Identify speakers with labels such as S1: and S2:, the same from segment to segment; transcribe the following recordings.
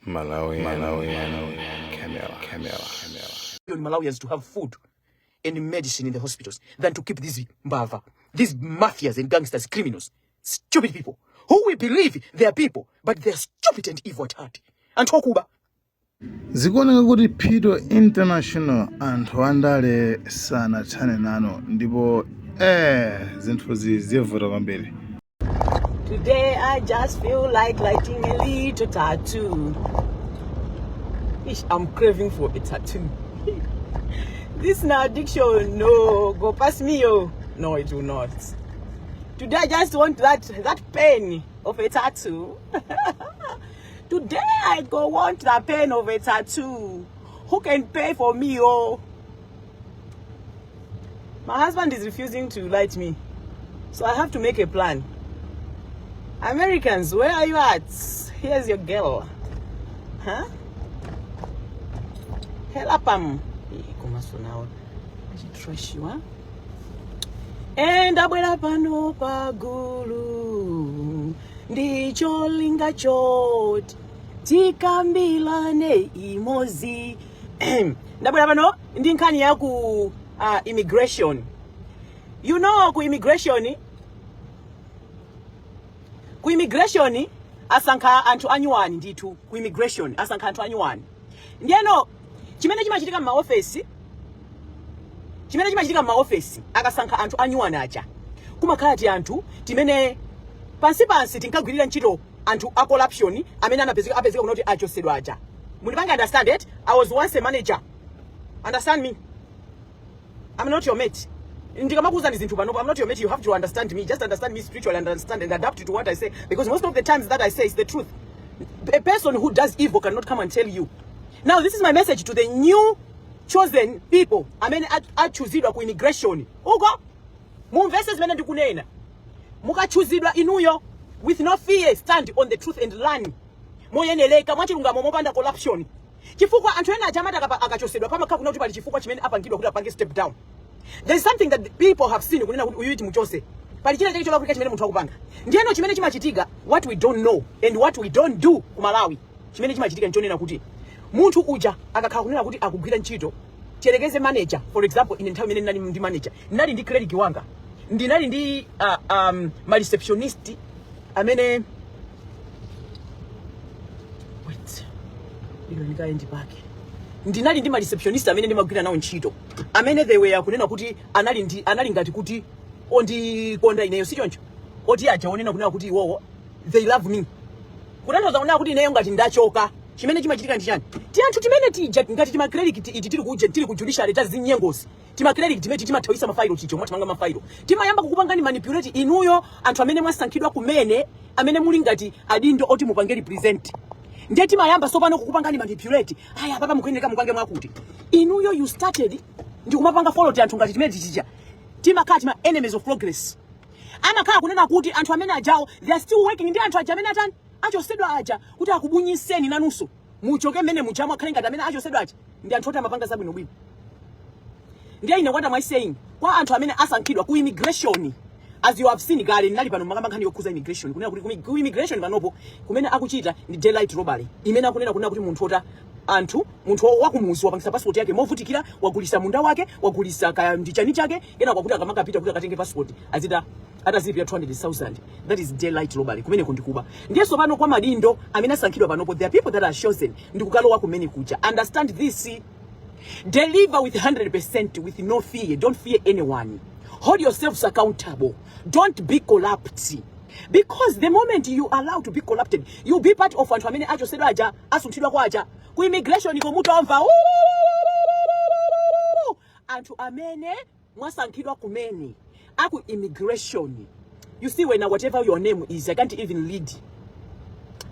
S1: Malawi, Malawi, Camera, Camera, Camera.
S2: Malawians to have food and medicine in the hospitals than to keep these mbava, these mafias and gangsters, criminals, stupid people who we believe they are people, but they are stupid and evil at heart. Anthu okuba.
S1: Zikuoneka kuti Pito International, anthu andale sanathane nano, ndipo zinthuzi zivuta kwambiri.
S3: Today I just feel like lighting a little tattoo. Ish, I'm craving for a tattoo. This na addiction, no, go pass me, yo. No, it will not. Today I just want that pain of a tattoo. Today I go want the pain of a tattoo. Who can pay for me, oh? My husband is refusing to light me. So I have to make a plan. Americans, where are you at? Here's your girl. Huh? Helapam. Komanso nawo achitrashiwa. Ndabwera pano pagulu ndi cholinga choti tikambirane imozi. Ndabwera pano ndi nkhani ya ku immigration. Ku immigration asankha anthu anyuwani ndithu. Ku immigration asankha anthu anyuwani. Ndiyeno chimene chimachitika m'maofesi akasankha anthu anyuwani aja, kumakhala ti anthu timene pansipansi tinkagwirira ntchito anthu a corruption amene anapezeka apezeka kunoti achosedwa aja. Mundipange understand it? I was once a manager. Understand me, I'm not your mate. Ndikamakuuzani zinthu panopo, I'm not your mate. You have to understand me. Just understand me spiritually and understand and adapt to what I say, because most of the times that I say is the truth. A person who does evil cannot come and tell you. Now, this is my message to the new chosen people amene achuzidwa ku immigration uko. Mumvese zimene ndikunena. Mukachuzidwa inuyo, with no fear, stand on the truth and learn moyenereka, mwachilungamo, mopanda corruption, chifukwa anthu ena aja amati akachosedwa, pamakhala kuna kuti pali chifukwa chimene apangidwa kuti apange step down. There is something that the people have seen kunena kuti uyuti muchose, pali china chake cholakwika chimene munthu akupanga. Ndiyeno chimene chimachitika, what we don't know and what we don't do ku Malawi, chimene chimachitika nchonena kuti munthu uja akakhala kunena kuti akugwira ntchito, tiyerekeze manager, for example, ine nthawi imene ndinali ndi manager, ndinali ndi clerk wanga, ndinali ndi ma receptionist amene, wait, ilo ndikaye ndipake, ndinali ndi ma receptionist amene ndimagwira nawo ntchito, amene they were kunena kuti anali ngati kuti ondikonda ineyo, si choncho? Oti aja onena kunena kuti iwowo they love me, kutanthauza kunena kuti ineyo ngati ndachoka, chimene chimachitika ndi chani? Ti anthu timene tija ngati tima clerk iti tili ku tili ku judiciary, tazinyengozi, tima clerk timene timathawisa mafailo chicho, mwatimanga mafailo, timayamba kukupangani manipulate inuyo anthu amene mwasankhidwa kumene, amene muli ngati adindo oti mupange represent. Ndiye timayamba sopano kukupangani manipulate: aya, papa mukuyeneka mupange mwakuti. Inuyo you started ndi kumapanga follow ti anthu ngati timene tichija, timakhala tima enemies of progress. Amakhala kunena kuti anthu amene ajawo, they are still working ndi anthu aja amene atani, achosedwa aja, kuti akubunyiseni nanunso muchoke mmene mujamo, akhale ngati amene achosedwa aja ndi anthu oti amapanga zabwinobwino. Ndiye ine, what am I saying kwa anthu amene asankhidwa ku immigration? As you have seen kale, ndinali pano makamba nkhani yokhuza immigration, kunena kuti ku immigration panopo kumene akuchita ndi daylight robbery, imene akunena kunena kuti munthu ota anthu munthu wakumuzi wapangisa passport yake movutikira, wagulisa munda wake, wagulisa kaya ndi chani chake, kena kwakuti akamakapita kuti akatenge passport azita atazilipira 200,000. That is daylight robbery. Kumeneko ndikuba. Ndiyenso pano kwa madindo amene asankhidwa panopo, there are people that are chosen ndikukalowa kumene kuja. Understand this: deliver with 100%, with no fear. Don't fear anyone. Hold yourselves accountable. Don't be corrupt, because the moment you allow to be corrupted, you'll be part of anthu amene achosedwa aja, asunthidwa kwa aja ku immigration. Komutomva anthu amene mwasankhidwa kumene aku immigration, you see, when whatever your name is, I can't even lead.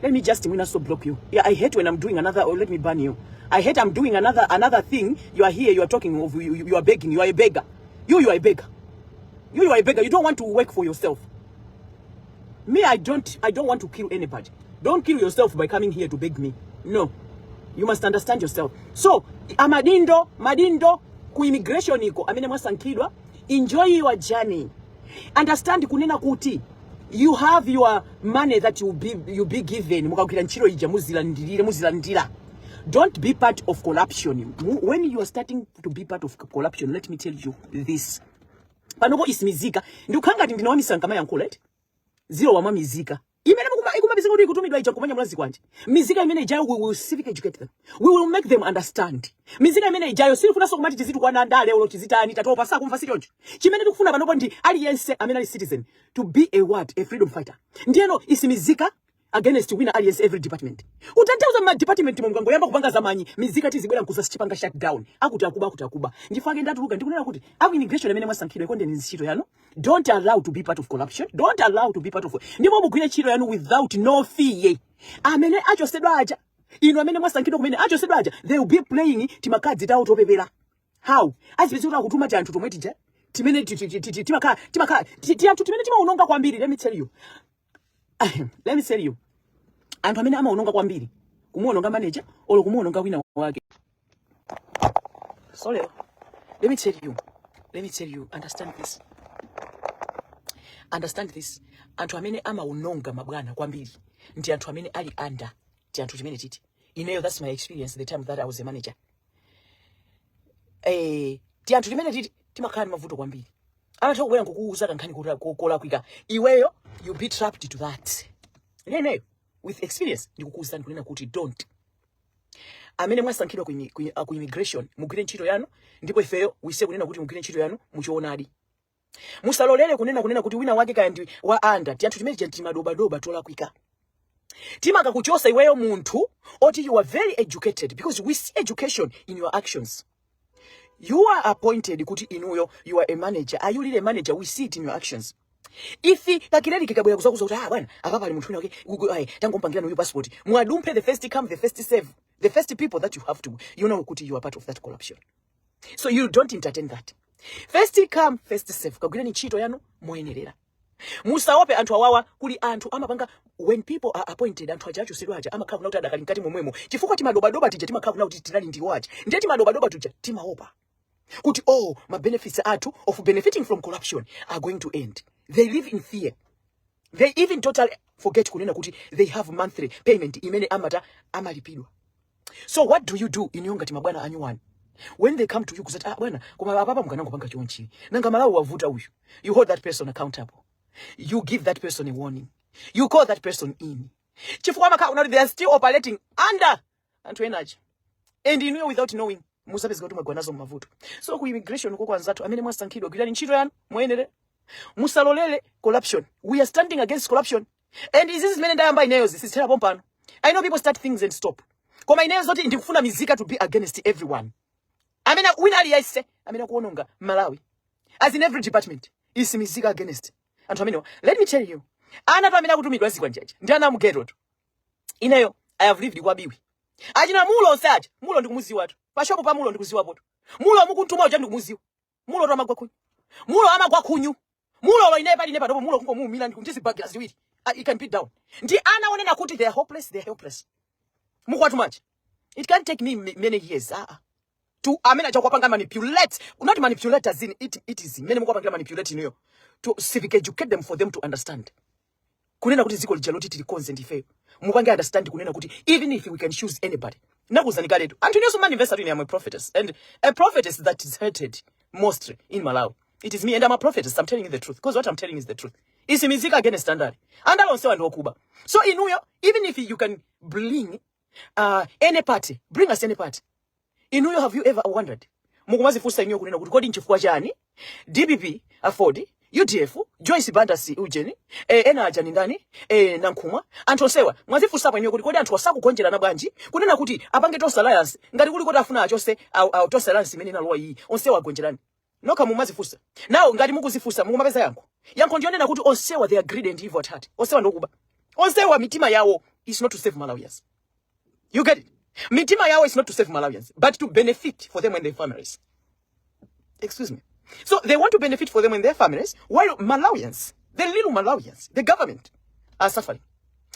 S3: Let me just mwina so block you. Yeah, I hate when I'm doing another, or let me ban you. I hate I'm doing another thing. You are here, you are talking of you are begging. You are a beggar. You are a beggar. You are a beggar. You don't want to work for yourself. Me, I don't want to kill anybody. Don't kill yourself by coming here to beg me. No, you must understand yourself. So amadindo, madindo ku immigration iko amene mwasankhidwa, enjoy your journey. Understand kunena kuti You have your money that you be given mukagwira ntchito ija, muzilandilire, muzilandira. Don't be part of corruption. When you are starting to be part of corruption, let me tell you this, panopo isimizika ndikukhala ngati ndine wamisala nkamayankhula eti zero wamwa mizika imene ikumapezeka kuti ikutumidwa ija kumanyamula zikwanje. Mizika imene ijayo, we will civic educate them, we will make them understand. Mizika imene ijayo silifunanso kumati tizitukwana ndale ulo tizitani, tatopa, sakumva sichoncho. Chimene tikufuna panopo ndi aliyense amene ali citizen to be a what? A freedom fighter. Ndiyeno isimizika against wina aliyense, every department. Utanthauza ma department momwe mukangoyamba kupanga zamanyi, mizika tizibwera nkuzachichipanga shut down, akuti akuba, akuti akuba. Ndifake ndatuluka ndikunena kuti aku immigration amene mwasankhidwa, ikondeni ntchito yanu. Don't allow to be part of corruption. Don't allow to be part of, ndipo mugwire ntchito yanu without no fear. Amene achosedwa aja, inu amene mwasankhidwa kumene achosedwa aja, they will be playing timakadzi tawo topepera. How azipeza kuti akutuma ti anthu tomwe tija timene timakhala ti anthu timene timaononga kwambiri. Let me tell you, let me tell you, anthu amene amaononga kwambiri, kumuononga manager olo kumuononga wina wake. So lero, let me tell you, let me tell you, understand this, understand this. Anthu amene amaononga mabwana kwambiri ndi anthu amene ali under ti anthu timene titi. Ineyo, that's my experience the time that I was a manager. Ti anthu timene titi timakhala ndi mavuto kwambiri. Amatha kubwera nkukuuza kankhani kolakwika, iweyo you be trapped to that. Ineyo with experience ndikukuwuzani kunena kuti don't. Amene mwasankhidwa ku immigration, mugwire ntchito yanu, ndipo ifeyo wise kunena kuti mugwire ntchito yanu muchoonadi. Musalolere kunena kuti wina wake kaya ndi wa under ti anthu timene timadobadoba tolakwika timakakuchosa iweyo munthu oti you are very educated, because we see education in your actions. You are appointed kuti inuyo you are a manager. Are you really a manager? We see it in your actions. If ka clerk kikabwera kuzakuza kuti, "Ah bwana, apa pali munthu wina wake, ayi, tangompangirani uyu passport," mwadumphe. The first come, the first serve, the first people that you have to, you know kuti you are part of that corruption. So you don't entertain that. First come, first serve. Kagwirani ntchito yanu moyenerera, musaope anthu awawa. Kuli anthu amapanga, when people are appointed, anthu aja achosedwa aja amakhala kuna kuti adakali mkati momwemo, chifukwa timadobadoba tija timakhala kuna kuti tinali ndiwo aja. Ndiye timadobadoba tuja timaopa kuti, oh, ma benefits athu of benefiting from corruption are going to end. They live in fear. They even totally forget kunena kuti they have monthly payment imene amata amalipidwa. So what do you do inuyo ngati mabwana anyuwani when they come to you kuzati, "Ah bwana, koma apapa mukanangopanga chonchi, nanga Malawi wavuta uyu"? You hold that person accountable. You give that person a warning. You call that person in, chifukwa amakhala unati they are still operating under anthu enaja, and inuyo without knowing musapezeka kuti mwagwa nazo mmavuto. So ku immigration koko, anzathu amene mwasankhidwa, gwirani ntchito yanu moyenere, musalolere corruption. We are standing against corruption, and izizi zimene ndayamba ineyo zisithera pompano. I know people start things and stop, koma ineyo zoti ndikufuna mizika to be against everyone amene, wina aliyense amene akuononga Malawi, as in every department, isi mizika against anthu amenewa. Let me tell you, ana tu amene akutumidwa zikwanjaja ndi ana amu ghetto tu. Ineyo I have lived kwa Biwi. Achina mulo onse aja, mulo ndikumuziwa tu, pashopo pa mulo ndikuziwa poto. Mulo mukuntuma uja ndikumuziwa mulo tu, amagwa khunyu mulo, amagwa khunyu mulo. Lo ine pali ine panopo mulo kungomuumira ndizibagila ziwiri. Ah, it can be down. Ndi ana onena kuti they are hopeless, they are helpless. Mukwatu manje it can't take me many years, ah, ah, to amene achakuwapanga manipulate, not manipulate as in it is mmene mukuwapangira manipulate inuyo, to civic educate them for them to understand kunena kuti dziko lija loti tilikonze ndifeyo. Mupange understand kunena kuti even if we can choose anybody, nakuuzani kaletu anthu inenso manifesta ine am a prophetess, and a prophetess that is hated mostly in Malawi, it is me, and I'm a prophetess. I'm telling you the truth, because what I'm telling is the truth. Isimizika against andale. Andale onsewa ndi okuba. So inuyo, even if you can bring any party, bring us any party. Inuyo, have you ever wondered, mukumazifunsa inuyo kunena kuti kodi nchifukwa chani DPP, AFORD, UDF, Joyce Banda, si ujeni, ena aja ni ndani, Nankhumwa, anthu onsewa, mwazifunsapo inuyo kuti kodi anthu asakugonjerana bwanji kunena kuti apange Tonse Alliance, ngati kuli kuti afuna achose au Tonse Alliance imene inalowa iyi, onsewa agonjerani? Nokha mumazifunsa nawo. Ngati mukuzifunsa, mukumapeza yankho. Yankho ndiyonena kuti onsewa, they are greedy and evil at heart. Onsewa ndokuba. Onsewa mitima yawo is not to save Malawians. You get it? Mitima yawo is not to save Malawians, but to benefit for them and their families. Excuse me. So they want to benefit for them and their families, while Malawians, the little Malawians, the government, are suffering.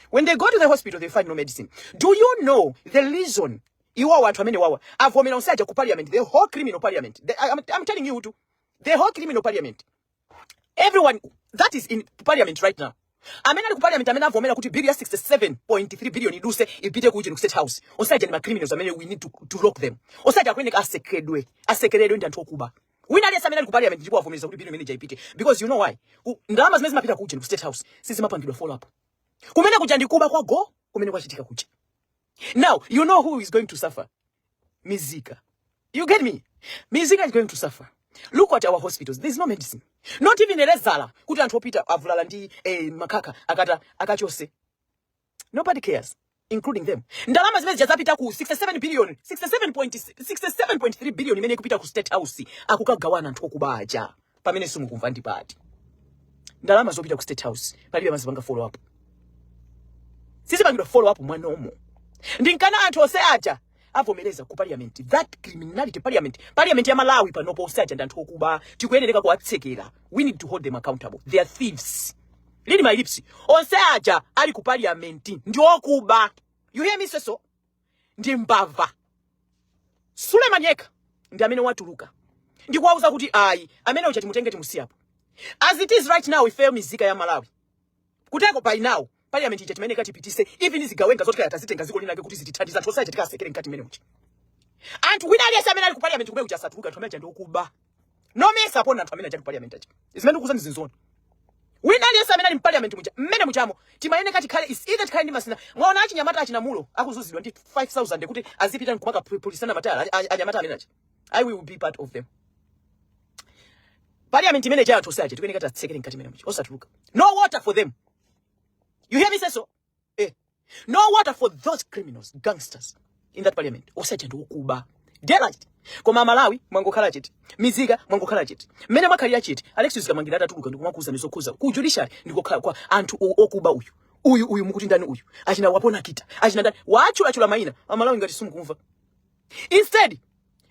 S3: When they go to the hospital, they find no medicine. Do you know the reason? Iwo anthu amene wawa avomera onse aja ku parliament, the whole criminal parliament. I'm telling you too, the whole criminal parliament, everyone that is in parliament right now,
S2: Amene ali ku parliament amene avomera kuti bill ya 67.3 billion iduse ipite ku ku State House, onse aja ndi ma criminals amene we need to lock them. Onse aja akuyeneka asekedwe, asekeredwe, ndi anthu okuba. Wina aliyense amene ali ku parliament ndipo avomereza kuti bill imene ija ipite, because you know why? Ndalama zimene zimapita ku ku State House sizimapangidwa follow up. Kumene kuja ndikuba kwa go kumene kwachitika kuja. Now you know who is going to suffer? Mizika. You get me? Mizika is going to suffer. Look at our hospitals. There's no medicine, not even a lezala kuti anthu opita avulala ndi makaka akata akachose. Nobody cares, including them. Ndalama zimene zija ku 67 billion, 67.3 billion imene ikupita ku State House, akukagawana anthu okubaja. Pamene simukumva ndipati? Ndalama zopita ku State House palibe amazipanga follow up, sizipangidwa follow up mwanomo. Ndinkana anthu onse aja avomereza ku parliament that criminality. Parliament ya Malawi panopo, onse aja ndi anthu okuba, tikuyenereka kuwatsekera. We need to hold them accountable. They are thieves. Read my lips. Onse aja ali ku parliament ndi okuba. You hear me say so? Ndi mbava. Suleiman yekha ndi amene watuluka ndikuwauza kuti ayi, amene uja timutenge, timusiyapo. As it is right now, ifeyo mizika ya Malawi kuteko, by now parliament ija timene katipitise even zigawenga zoti kaya tazitenga ziko linake kuti zitithandiza, anthu osaja tikasekere mkati mmene muja. Anthu wina aliyense amene ali ku parliament kumene kuja asatuluka. Anthu amene aja ndi okuba. No mesa apona anthu amene aja ku parliament aja. Zimene ndikukuuzani zinzona. Wina aliyense amene ali mu parliament muja, mmene mujamo timayeneka tikhale is either tikhale ndi masina. Mwaona achinyamata achinamulo akuzuzidwa ndi 5000 kuti azipita nkumaka pulisana matayala. Anyamata amene aja, I will be part of them. Parliament imene ija, anthu osaja tikuyeneka tatsekere mkati mmene muja, osatuluka. No water for them. You hear me say so? No water for those criminals, gangsters in that parliament. Osaja ndi okuba, daylight. Koma Malawi mwangokhala chete, mizika mwangokhala chete. Mmene mwakhalira chete, Alexius Kamangira atatuluka ndikumakuza nizokhuza ku judiciary, ndikukhala kwa anthu okuba. Uyu, uyu, uyu mukuti ndani uyu? Achina wapona kita, achina ndani, wachulachula mayina Amalawi ngati simukumva. Instead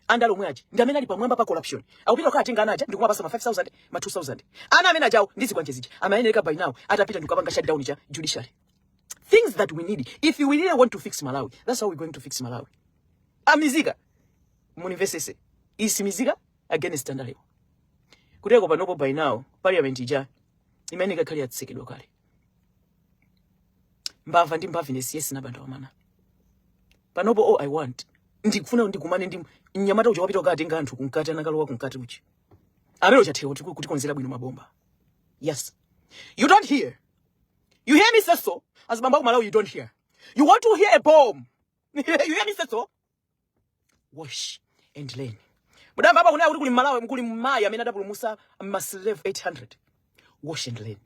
S2: andale omwe aja ndi amene ali pamwamba pa corruption. Akupita kukatenga ana aja ndikumapasa ma 5000, ma 2000. Ana amene ajawo ndi zikwanje zija amayenereka by now atapita ndikukapanga shutdown cha judiciary. Things that we need if we really want to fix Malawi, that's how we're going to fix Malawi. Amizika munimvesese, isi mizika against andalewo. Kuteko panopo by now parliament ija imene ikakhale yatsekedwa kale. Mbava ndi mbavinesi yesi nabanda wamana. Panopo all I want, ndikufuna ndikumane ndi mnyamata uja wapita kukatenga anthu kunkati, anakalowa kunkati uchi amene uchatheka kuti kutikonzera bwino mabomba. Yes, you don't hear. You hear me say so? Azibambo aku Malawi, you don't hear. You want to hear a bomb. You hear me say so? Wash and learn. Mudamva apa kunena kuti kuli Malawi kuli mayi amene adapulumutsa ma slave 800. Wash and learn.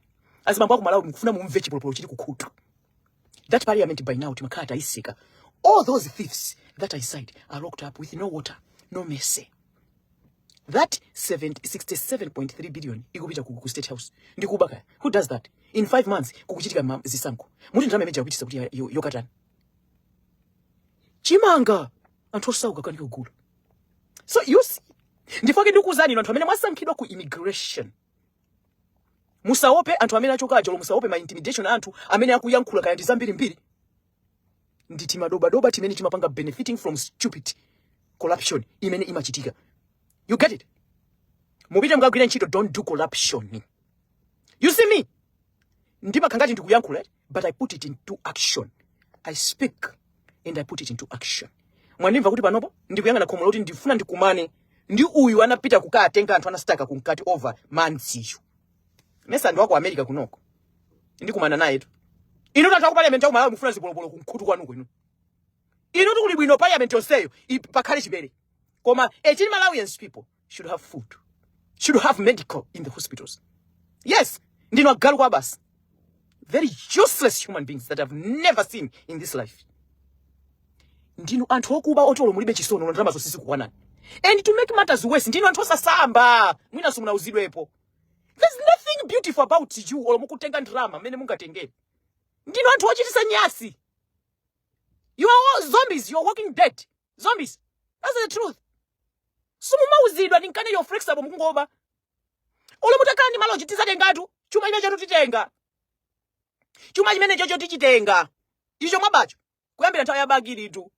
S2: Azibambo aku Malawi, mukufuna mumve chipolopolo chili kukhutu? That parliament by now timakhala tayisika. All those thieves that are inside are locked up with no water, no mercy. That 70, 67.3 billion ikupita ku State House ndikuba kaya. Who does that? In 5 months kukuchitika zisankho. Muti ndalama imene yakupitisa kuti yokatani? Chimanga anthu osauka kanika kugula. So you see, ndifake ndikuuzani inu anthu amene mwasankhidwa ku immigration, musaope anthu amene achoka ajolo, musaope ma intimidation, anthu amene akuyankhula kaya ndi zambirimbiri, ndi timadobadoba timene timapanga benefiting from stupid corruption imene imachitika. You get it? Mupite mukagwire ntchito. Don't do corruption. You see me, ndimakhala ngati ndikuyankhula, but I put it into action. I speak and I put it into action. Mwandimva kuti panopo ndikuyang'ana khomo loti ndifuna ndikumane ndi uyu anapita kukatenga anthu anastaka kunkati over manziyu. Mesa ndi wako America kunoko? Ndikumana naye tu. Inu anthu aku parliament aku Malawi, mufuna zipolopolo kunkhutu kwanuko inu. Inu tikuli bwino parliament yonseyo pakhale chipere, koma 18 Malawians people should have food, should have medical in the hospitals. Yes, ndinu agalu kwa basi. Very useless human beings that I've never seen in this life. Ndinu anthu okuba otolo, mulibe chisono, ndalama zonse zikukwanani. And to make matters worse, ndinu anthu osasamba, mwina simunauzidwepo. There's nothing beautiful about you. Olo mukutenga ndalama mmene mungatengere, ndinu anthu ochitisa nyasi. You are all zombies. You are walking dead zombies. That's the truth. Simumauzidwa, ndinkane you're flexible, mukungoba. Olo mutakhala ndi maloji, tizatengatu chuma chimene chotu titenga chuma chimene chocho, tichitenga icho mwabacho kuyambira nthawi ya Bakilitu.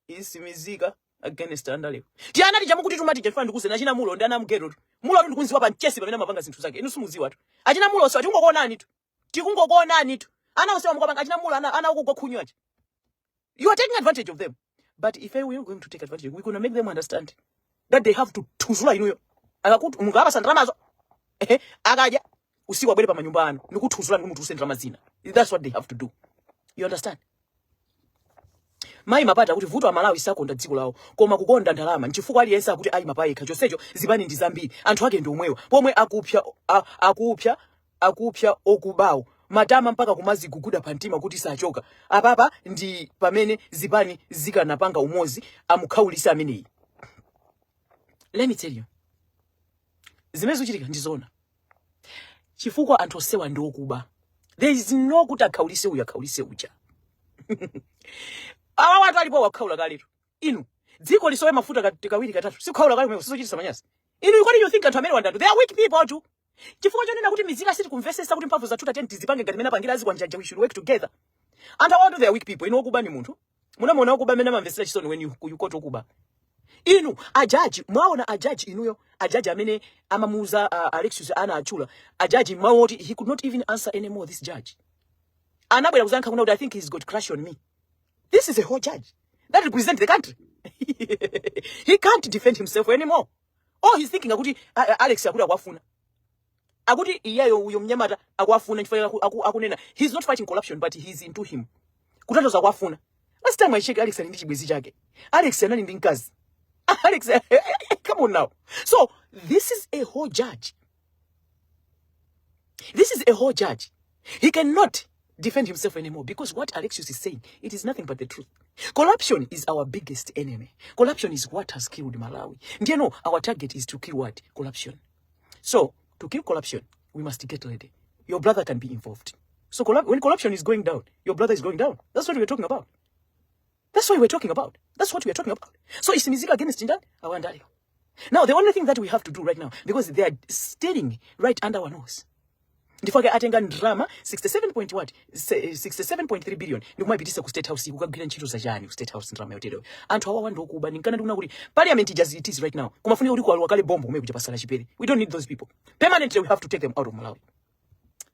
S2: Isimizika against andalewo. Tiyana tija mukuti tumati chafana ndikuzena achina mulo ndi ana mgero tu. Mulo tu ndikunziwa pa mchesi pamene amapanga zinthu zake. Inu simuziwa tu. Achina mulo so atingokuonani tu.
S3: Tikungokuonani tu. Ana onsewa mukapanga achina mula ana ana okugwa khunyu aja. You are taking advantage of them. But if we are going to take advantage, we're going to make them understand that they have to tuzula inuyo. Akakuti mungaba ndalamazo. Ehe, akadya usiku abwere pa manyumba anu nikuthuzula ndikumutuluse ndalama zina. That's what they have to do. You understand? Mayi Mapata kuti vuto Amalawi sakonda dziko lawo koma kukonda ndalama, nchifukwa aliyense akuti ayima payekha, chonsecho zipani ndi zambiri, anthu ake ndi omwewa pomwe akupsa akupsa akupsa okubawo matama mpaka kumaziguguda pa mtima kuti sachoka apapa. Ndi pamene zipani zikanapanga umodzi amukhaulisa ameneyi. Let me tell you, zimene zikuchitika ndizoona chifukwa anthu onsewa ndi okuba. There is no kuti akhaulise uyu, akhaulise uja. Awa watu alipo wakhaula kaletu. Inu dziko lisowe mafuta kawiri katatu, sikukhaula kale kumene sizochitisa manyazi inu? Kwani you think anthu amene wandatu, they are weak people too, chifukwa chonena kuti mizika sitikumvesesa kuti mphamvu zathu tateni tizipange ngati mene apangira azikwanjanja. We should work together. Anthu awatu, they are weak people. Inu, okuba ni munthu munamuona okuba amene amamvesera chisoni when you quote okuba? Inu ajaji, mwaona ajaji inuyo, ajaji amene amamuuza Alexius ana achula ajaji mawu oti he could not even answer anymore. This judge anabwera kuzankha kuna kuti, "I think he's got crush on me." This is a whole judge that represent the country. He can't defend himself anymore. Oh, he's thinking akuti Alex akuti akuafuna, akuti iyeyo uyo mnyamata akuafuna chifukwa akunena he's not fighting corruption but he's into him, kutanthauza akuafuna. Last time I check, Alex ali ndi chibwenzi chake. Alex anali ndi mkazi. Alex, come on now. So this is a whole judge. This is a whole judge. He cannot defend himself anymore because what Alexius is saying, it is nothing but the truth. Corruption is our biggest enemy. Corruption is what has killed Malawi. Ndiyeno our target is to kill what? Corruption. So to kill corruption, we must get ready. Your brother can be involved. So when corruption is going down, your brother is going down. That's what we're talking about. That's what we're talking about. That's what we're talking about. So it's Mizika against Ndani? Awandale. Now, the only thing that we have to do right now, because they are stealing right under our nose. Ndifake atenga ndrama 67 point what? 67.3 billion ndikumapitisa ku State House kukagwira ntchito zachani ku State House ndrama yotereyo? Anthu awawa ndiokuba. Ninkana ndikuna kuti parliament just it is right now kumafunika kuti kwalowa kale bombo kumene kuja pasala chipere. We don't need those people permanently. We have to take them out of Malawi.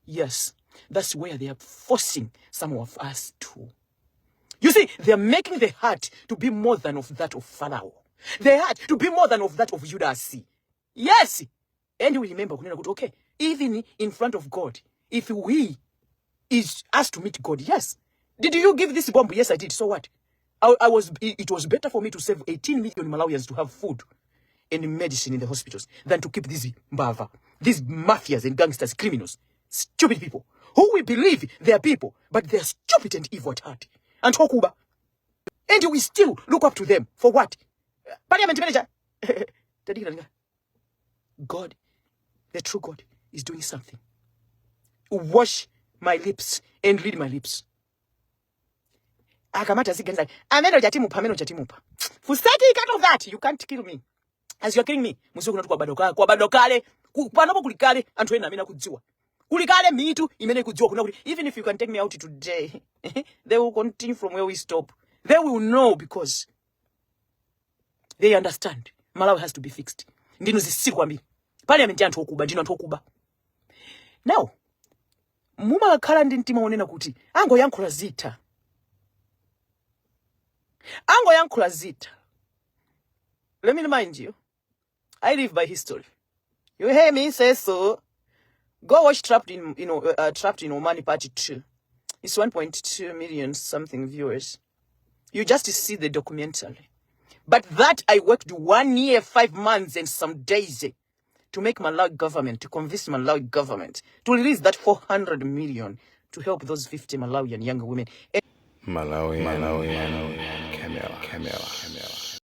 S3: Yes, that's where they are forcing some of us to. You see, they are making the heart to be more than of that of Pharaoh, the heart to be more than of that of Judas. Yes, and we remember kunena kuti okay, even in front of God, if we is asked to meet God, yes, "Did you give this bomb?" "Yes, I did." "So what?" It was better for me to save 18 million Malawians to have food and medicine in the hospitals than to keep these mbava, these mafias and gangsters, criminals, stupid people who we believe they are people, but they are stupid and evil at heart. Anthu okuba. And we still look up to them for what? Parliament manager. Tadikira ndinga. God, the true God, is doing something. Wash my lips and read my lips. Akamati aziganiza amene ujatimupha, amene ujatimupha. Fuseki, cut off that. You can't kill me. As you are killing me, muziwe kunati kwabadwa kale, kwabadwa kale. Panopo kuli kale anthu ena amene akudziwa. Kuli kale mitu imene ikudziwa kuna kuti even if you can take me out today, they will continue from where we stop. They will know because they understand Malawi has to be fixed. Ndinu zisiku kwambiri. Parliament ya anthu okuba, ndinu anthu okuba. Now, mumakhala ndi mtima wonena kuti angoyankhula zitha. Angoyankhula zitha. Let me remind you, I live by history. You hear me say so? Go watch Trapped in, you know, Trapped in Omani Part 2. It's 1.2 million something viewers. You just see the documentary. But that I worked 1 year, 5 months and some days to make Malawi government, to convince Malawi government to release that 400 million to help those 50 Malawian young women.
S1: Malawi, Malawi, Camera, Camera, Camera.